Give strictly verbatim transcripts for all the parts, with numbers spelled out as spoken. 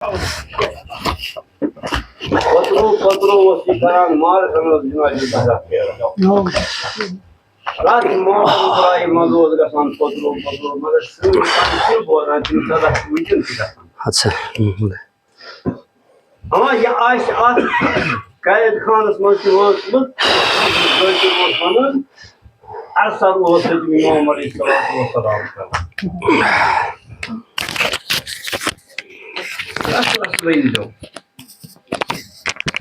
پترو پترو اوس یہِ کران، مارٕ کھنٛڈس جنازٕ پھیران۔ پھیران۔ پرٛٮ۪تھ موسم درٛایہِ منٛز اوس گژھان پترو پترو، مگر سٲنۍ کتھ چھِ بوزان، تِم سزا چھِ وٕنکیٚن تہِ گژھان۔ اچھا۔ ہاں، یہِ آسہِ اتھ قید خانس منٛز تہِ وٲژمٕژ، کٲشِر اوس ونان، ارسل اوس ییٚتہِ امام علیہ الصلوۃ والسلام کران۔ رس رس ؤنۍ زیو۔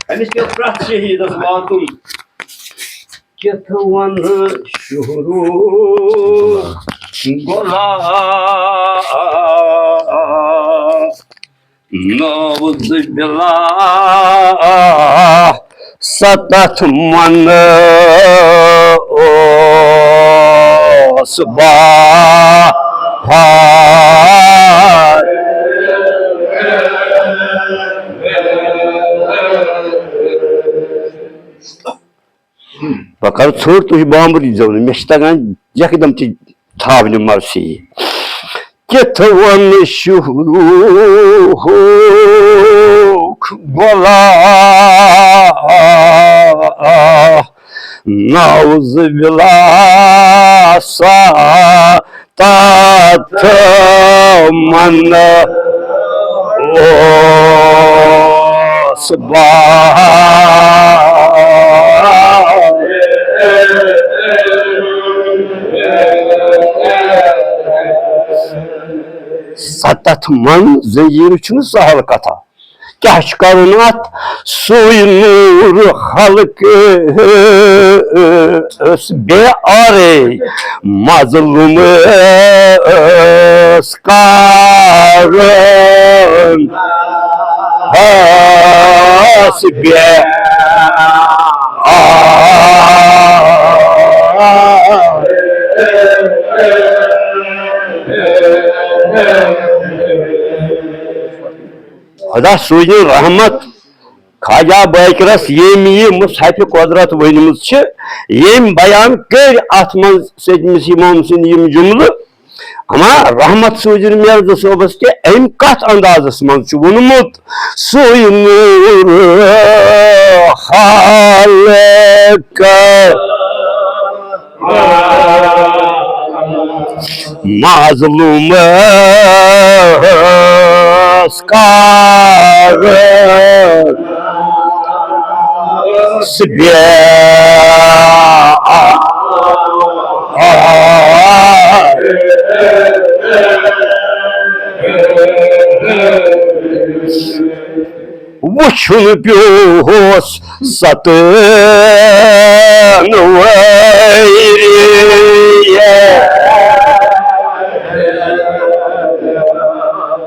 أمِس پیوٚو پرٛٮ۪تھ شہیٖدس واتُن۔ کِتھ وَنہٕ شُہرو غلام، نعوذ باللہ، ستتھ من اوس بہار۔ بہٕ کَرٕ ژھوٚر، تُہۍ بامبر ییٖزیو نہٕ، مےٚ چھِ تَگان یَکدَم تہِ تھاونہِ مرثی۔ کِتھ وَنہٕ شُہروٗخ غلام، نعوذ باللہ، سا تتھ من اوس بہار۔ ستتھ من زنجیر چھُنہٕ سہل کتھا۔ کیٛاہ چھُ کرُن اتھ؟ سُے نوٗر خلقس بے آرے مظلومس کرن ہس بے آرے۔ خدا سوٗزِن رحمت خواجہ باقرس، ییٚمۍ یہِ مصحف قدرت ؤنۍمٕژ چھِ، ییٚمۍ بیان کٔرۍ اتھ منٛز سیدمِس امام سٕنٛدۍ یِم جملہٕ، اما رحمت سوٗزِن مرزا صٲبس کہِ أمۍ کتھ اندازس منٛز چھُ ووٚنمُت، سُے نوٗر خالق مظلومس کرس بے۔ وُچھُن پیوس ستن وٲری۔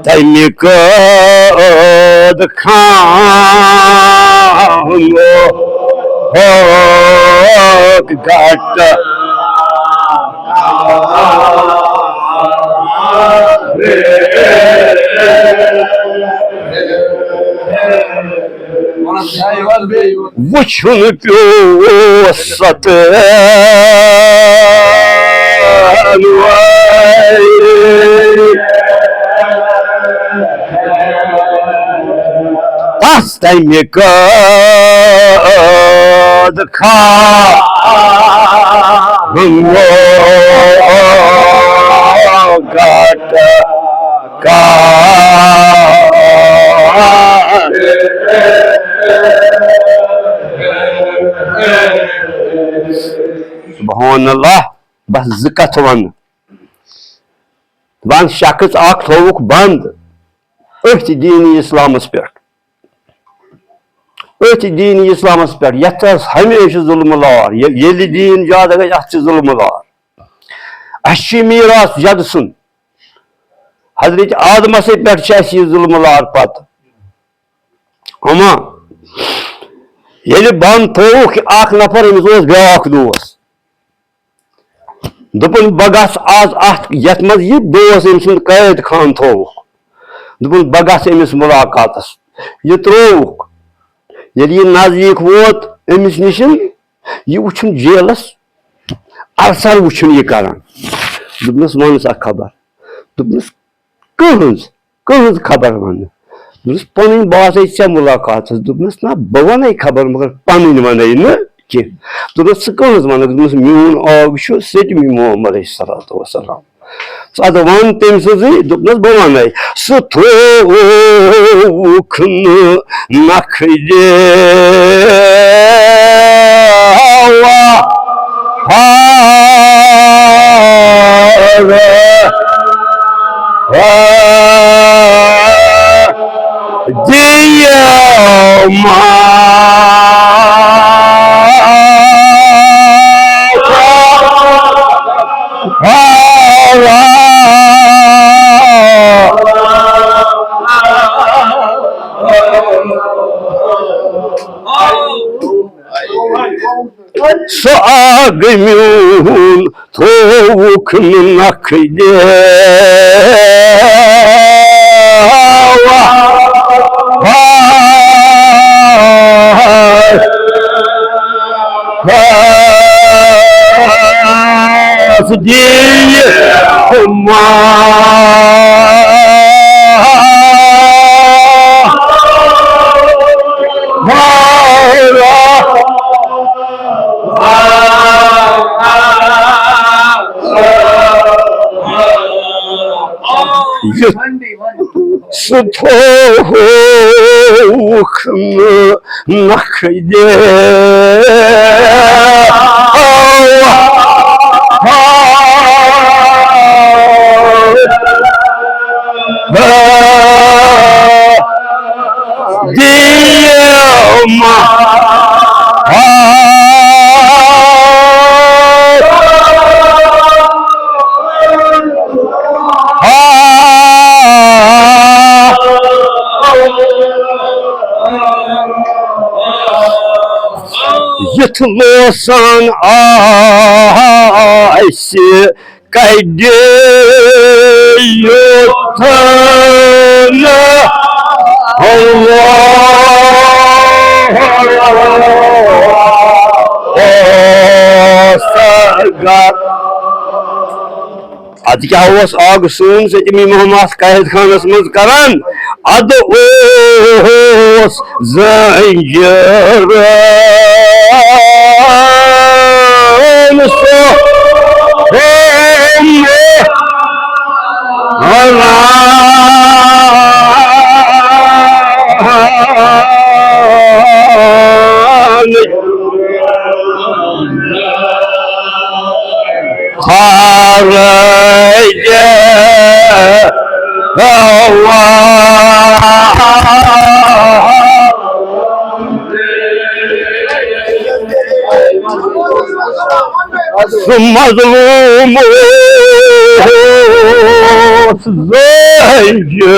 تَمہِ قٲد خانُک گٹہٕ۔ وُچھُن پیوس ستن وٲلۍ۔ تس تمہِ قٲد خانُک گٹہٕ۔ سبحان اللہ۔ بس زٕ کتھٕ ونہٕ۔ دپان شخص اکھ تھووُکھ بند أتھۍ دیٖنی اسلامس پٮ۪ٹھ، أتھۍ دیٖنی اسلامس پٮ۪ٹھ، یتھ ٲس ہمیشہِ ظلمہٕ لار۔ ییٚلہِ، ییٚلہِ دیٖن زیادٕ گژھِ، اتھ چھِ ظلمہٕ لار۔ اسہِ چھُ یہِ میٖراث جدٕ سُنٛد۔ حضرت آدمسٕے پٮ۪ٹھ چھِ اَسہِ یہِ ظُلمہٕ لار پتہٕ۔ اما ییٚلہِ بنٛد تھووُکھ اکھ نفر، أمِس اوس بیٛاکھ دوس۔ دوٚپُن، "بہٕ گژھٕ آز اَتھ، یَتھ منٛز یہِ دوس أمۍ سُنٛد قٲد خان تھووُکھ۔" دوٚپُن، "بہٕ گژھٕ أمِس مُلاقاتَس۔" یہِ ترٛووُکھ۔ ییٚلہِ یہِ نزدیٖک ووت أمِس نِش، یہِ وٕچھُن جیلَس، افسر وٕچھُن یہِ کران۔ دوٚپنَس، "وَن سا خبر۔" دوٚپنَس، "کٕہٕنٛز، کٕہٕنٛز خبر وَنہٕ؟" دوٚپنَس، "پَنٕنۍ باسے ژےٚ مُلاقاتَس؟" دوٚپنَس، "نہ، بہٕ وَنَے خبر، مگر پَنٕنۍ وَنَے نہٕ کینٛہہ۔" دوٚپنَس، "ژٕ کٕہٕنٛز وَنَکھ؟" دوٚپنَس، "میون آگ چھُ سٔتمہِ محمد علیہ الصلوۃ والسلام۔" ژٕ اَدٕ وَن تٔمۍ سٕنٛزٕے۔ دوٚپنَس، "بہٕ وَنَے۔" سُہ تھووُکھ نہٕ نَکھٕ دیوا۔ دیما۔ سُہ آگ میون تھووُکھ نہٕ نَکھٕ دیوا۔ ہاے، ہاے، ہاس دیما۔ ہاے، یُتھ سُہ تھووُکھ نہٕ نَکھٕ دیوا۔ دیما۔ یُتھ لوسان آسہِ کَڑِ یوٚتھن اللہ سگت۔ اَدٕ کیٛاہ اوس آگہٕ سون سٔتمہِ محمد قٲد خانَس منٛز کران؟ اَدٕ اوس زنجیرن سُہ خارج۔ سُہ مظلوم اوس زٲنجہِ۔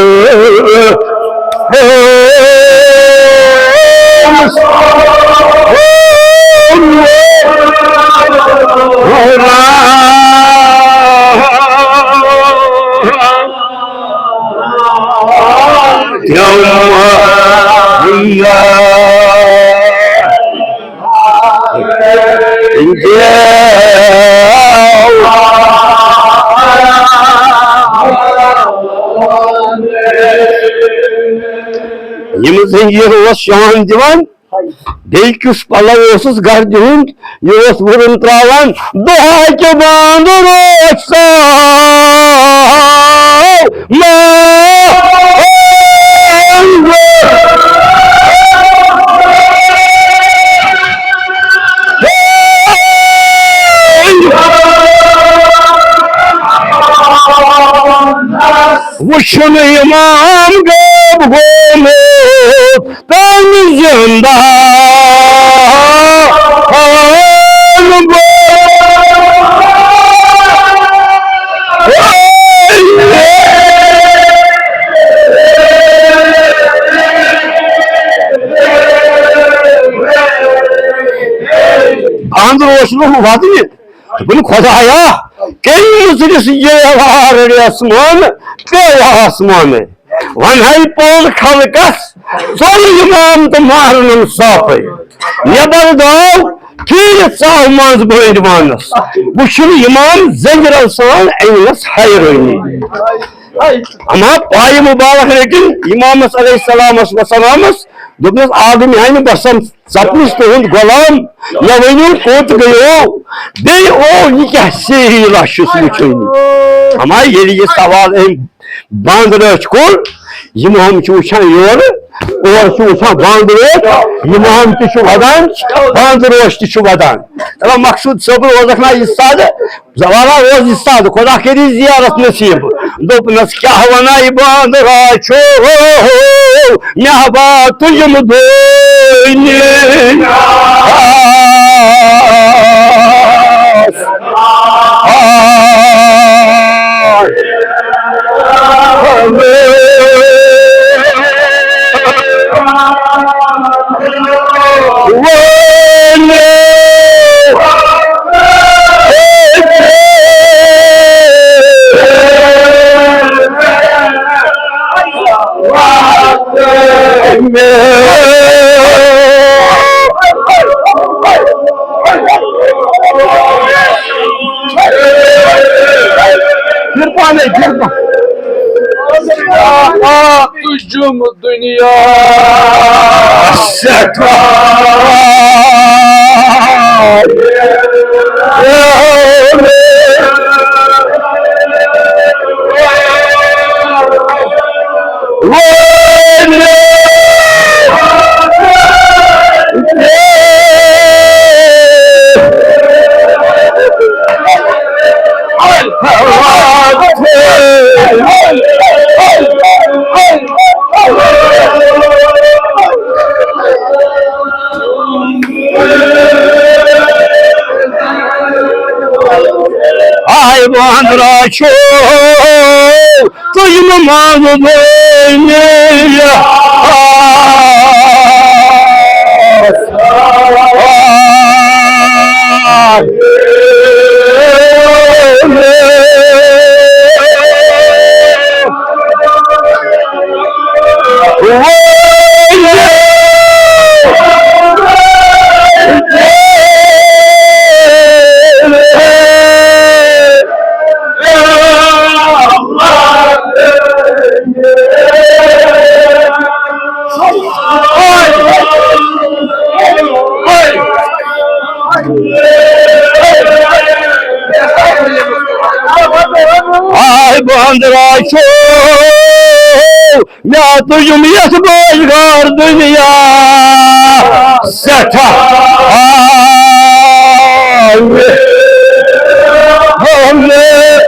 یِم زنجیٖر اوس شان دِوان، بیٚیہِ کُس پَلو اوسُس گردِ ہُنٛد، یہِ اوس وُرُن ترٛاوان۔ دۄہَے کہِ بانٛدُر اوس ساو ما وُچھُن اِمام غٲب گوٚمُت۔ تَمہِ زِنٛدٕ اَنٛدر اوس نہٕ وَدنہِ۔ دوٚپُن، خۄدایا، کٔمۍ مُژرِس ییٚلہِ آسمان پیٚیہِ آسمانَے۔ وۄنۍ ہاے پوٚز خلقس، ژوٚل اِمام تہٕ مہرنن ساپے۔ نٮ۪بر درٛاو پھیٖرِتھ ژاو منٛز بٲنۍ وانس۔ وُچھُن اِمام زنجرن سان أنِس حیرٲنی۔ اما پایہِ مُبارک رٔٹِن امامس علیہ السلامس وسلامس، دوٚپنس، آ گٔے میانہِ بسن ژپنس تُہُنٛد غلام، مےٚ ؤنِو کوٚت گٔیو؟ بیٚیہِ او یہِ کیٛاہ سیٖلا چھُس وٕچھُن؟ اما ییٚلہِ یہِ سوال أمۍ بانٛدٕ رٲچھ کوٚر، یِم ہُم چھِ وٕچھان یورٕ، اورٕ چھِ وٕچھان بانٛدٕ رٲچھ، یِم ہُم تہِ چھِ ودان، بانٛدٕ رٲچھ تہِ چھُ ودان۔ دَپان، مقصوٗد صٲب روزکھ نا یہِ سادٕ، زوالا روز یہِ سادٕ، خۄدا کٔرِن زیارت نصیٖب۔ دوٚپنَس، کیٛاہ وَنَے بانٛدٕ رٲچھو، مےٚ ہاو تُجِم دوٗنہِ۔ پھر پانے، پھر پا-، تُجُم دُنیا سٮ۪ٹھاہ۔ آے بانٛدرا چھُ تُجِم منٛز بٲنِتھ۔ آے بانٛدرا چھُ مےٚ تُجِم یَتھ بٲج گار دُنیا سٮ۪ٹھاہ۔ آے مےٚ، آے مےٚ۔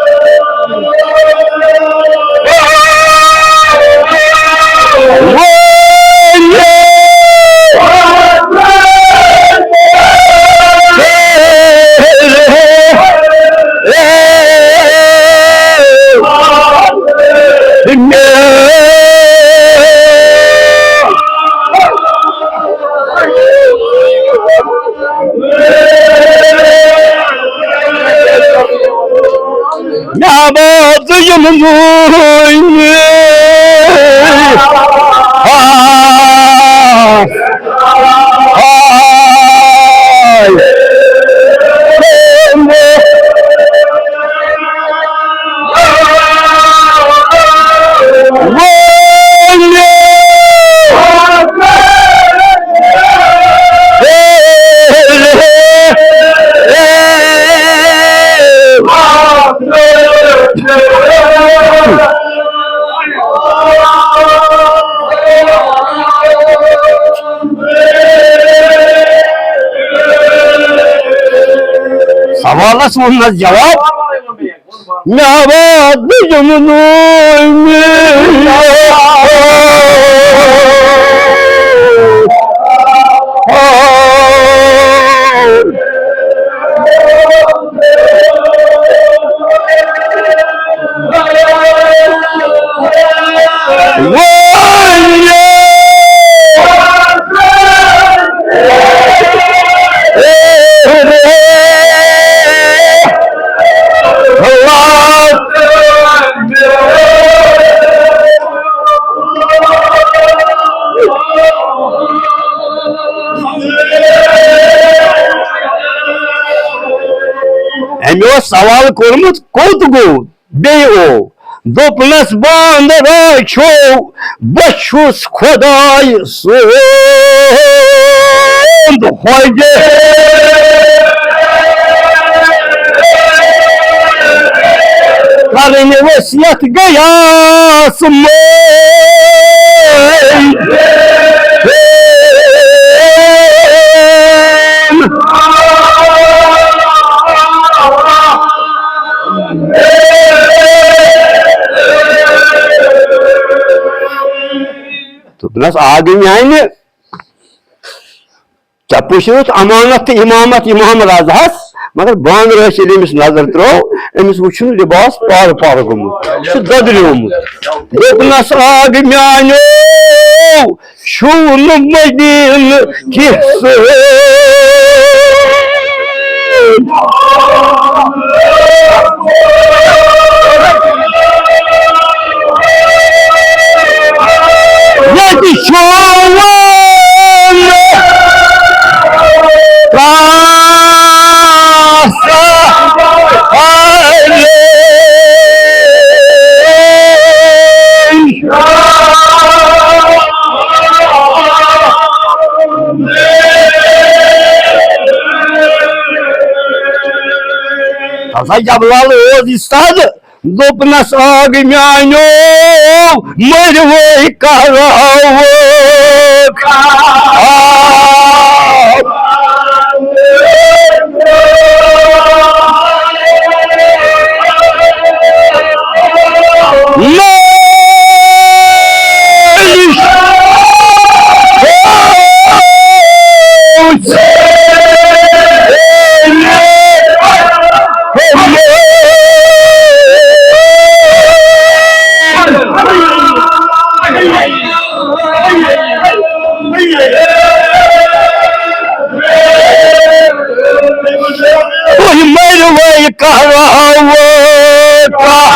مےٚ بٲژ یِم زوٗنہِ۔ آ، آ، سوالس ووٚن نہٕ جواب۔ مےٚ ووت نہٕ یِم نوٗنہِ۔ أمۍ اوس سوال کوٚرمُت، کوٚت گوٚو؟ بیٚیہِ او۔ دوٚپنَس، "باندرا چھو، بہٕ چھُس خۄداے سُنٛد خۄجہِ۔ کَرٕنۍ ؤسیت گٔیاس مٔنٛزۍ۔" دوٚپنَس، "آ گٔے میٛانہِ، ژےٚ پُشرُتھ امانت تہٕ امامت امام رضاہس، مگر بانہٕ رٲچھ ییٚلہِ أمِس نظر ترٲو، أمِس وُچھُن لباس پارٕ پارٕ گوٚمُت، یہِ چھُ دۄدریومُت۔" دوٚپنَس، "آ گٔے میٛانیو، چھُو نہٕ مدیٖنہٕ کِس۔ ییٚتہِ چھُو وَنہٕ کاسہٕ عٲلی۔" ہسا جبلال اوس یہِ سادٕ، دوٚپنَس، "آ گٔے میٛانیو، مٔرۍ ؤے کَرہاوُکھ۔" تُہۍ مٔرِوَے کَرہاوٕ کَفَن۔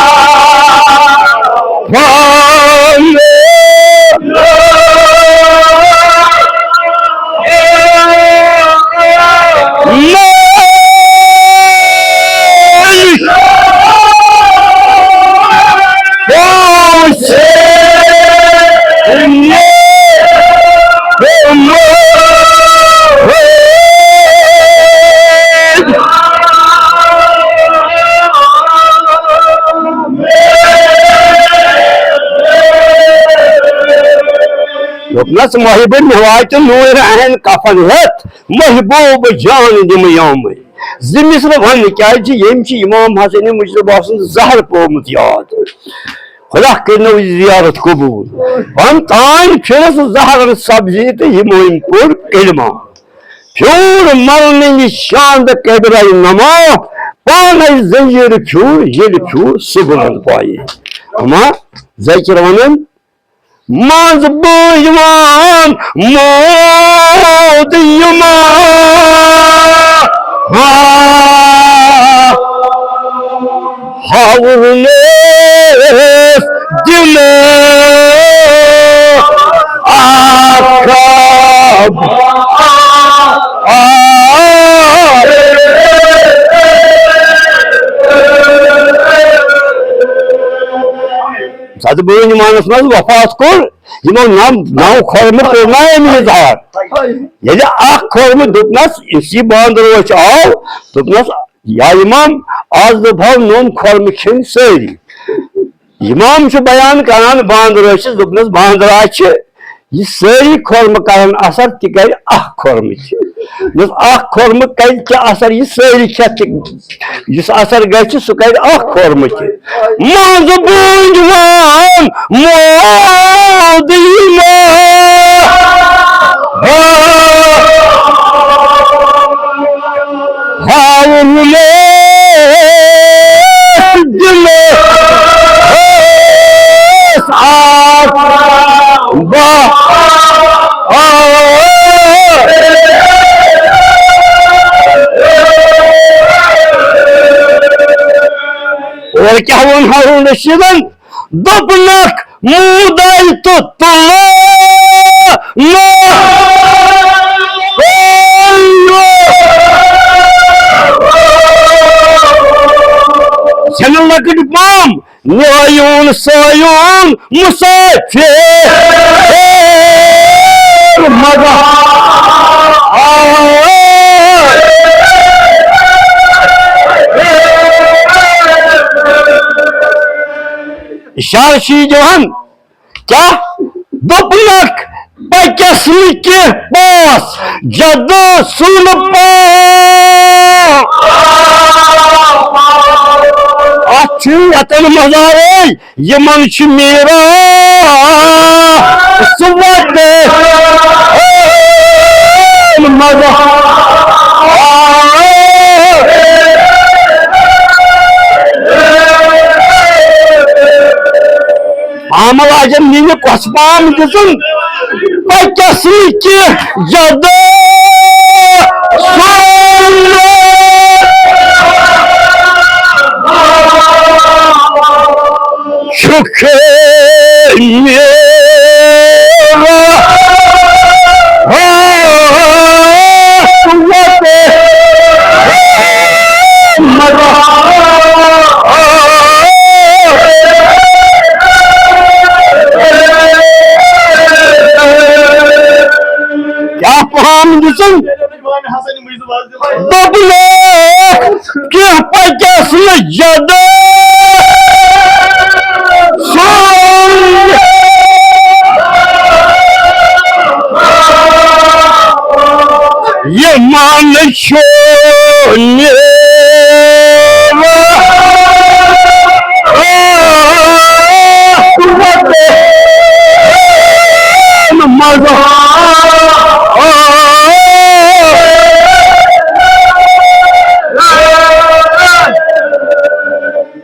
دوٚپنَس، "محبوب، مےٚ واتہِ نوٗرِ عین کفن ہٮ۪تھ، محبوب جان دِمہٕ یومٕے زِ مصرٕ ونہٕ، کیازِ ییٚمۍ چھِ امام حسن مجتبیٰ سُنٛد زہر پوٚرمُت یاد۔ خدا کٔرنو یہِ زیارت قبوٗل۔" وَن تام پھِرُس زہرن سبزی تہٕ یِمو أمۍ کوٚر کلمہ۔ پھیوٗر مرنہٕ نِش شاندٕ قبرے نما، پانے زنجیر پھیوٗر ییٚلہِ پھیوٗر سُہ بُلند پایہِ۔ اما ذٲکِر وَنان، منٛز بٲیوان موت یِما۔ ہاوُر نوس دِنہٕ آخاب۔ زدٕ بٲنۍ ایمانس منٛز وفات کوٚر، یِمو نو، نو خۄرمہٕ توٚر نا أمۍ اظہار۔ ییٚلہِ اکھ خۄرمہٕ دوٚپنس، یُس یہِ باندٕ روچھ آو، دوٚپنس، "یا امام، از دوٚپہو نوٚن خۄرمہٕ کھیٚنۍ سٲری۔" امام چھُ بیان کران باندٕ روچھس، دوٚپنس، "باندٕ راچھ، یہِ سٲری خۄرمہٕ کرن اثر، تہِ کرِ اکھ خۄرمہٕ تہِ۔" دوٚپنس، "اکھ خۄرمہٕ کرِ تہِ اثر، یہِ سٲری کھٮ۪تھ تہِ، یُس اثر گژھِ، سُہ کرِ اکھ خۄرمہٕ تہِ۔" منٛزٕ بوٗنٛدۍ وان مودٕ یِمو۔ ہاوُن دِلہٕ اوس اکھ با-، اور کیٛاہ ووٚن ہارون رشیدن؟ دوٚپنکھ، "موٗدے تہٕ تُلہٕ نہٕ زینہٕ لۄکٕٹۍ پام، نیایون سایون مسافر مگر آ۔ شاہ شی جوان کیا دوٚپنکھ، پکس نہٕ کینٛہہ پاس، جدو سُنٛد پاس۔ اتھ چھُ وطن مزارے، یِمن چھُ میٖرا سُہ وتہِ مزار۔ پامہٕ واجٮ۪ن نِنہِ کۄس پام دِژٕن؟ پکس نہٕ کینٛہہ جدو سُنٛد چھُکھ میرا وطن مگر۔ کیٛاہ پہم دِژٕن؟ دوٚپنکھ، کینٛہہ پکس نہٕ جدو سُنٛد۔ یِمن چھُ نیران مزٕ۔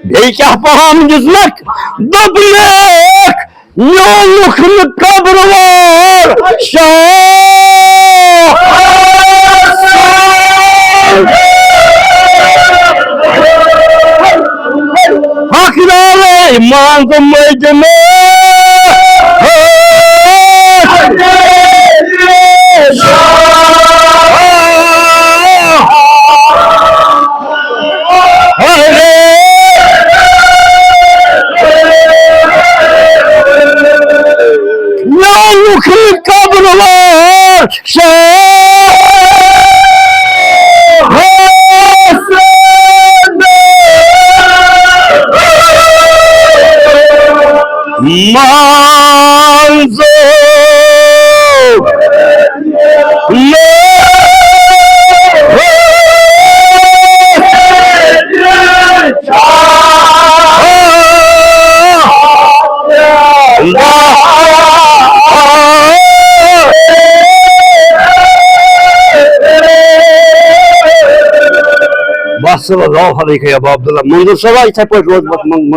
بیٚیہِ کیٛاہ پہم دِژنکھ؟ دوٚپنکھ، میونُکھ نہٕ قبر وار شاہ۔ حقدارے منٛز مجمع۔ میانُک قبر وار شاہ حسن۔ منظور بس، صلى الله عليك يا أبا عبد الله۔ منظور صٲبا، یِتھے پٲٹھۍ روز پتہٕ منگ-،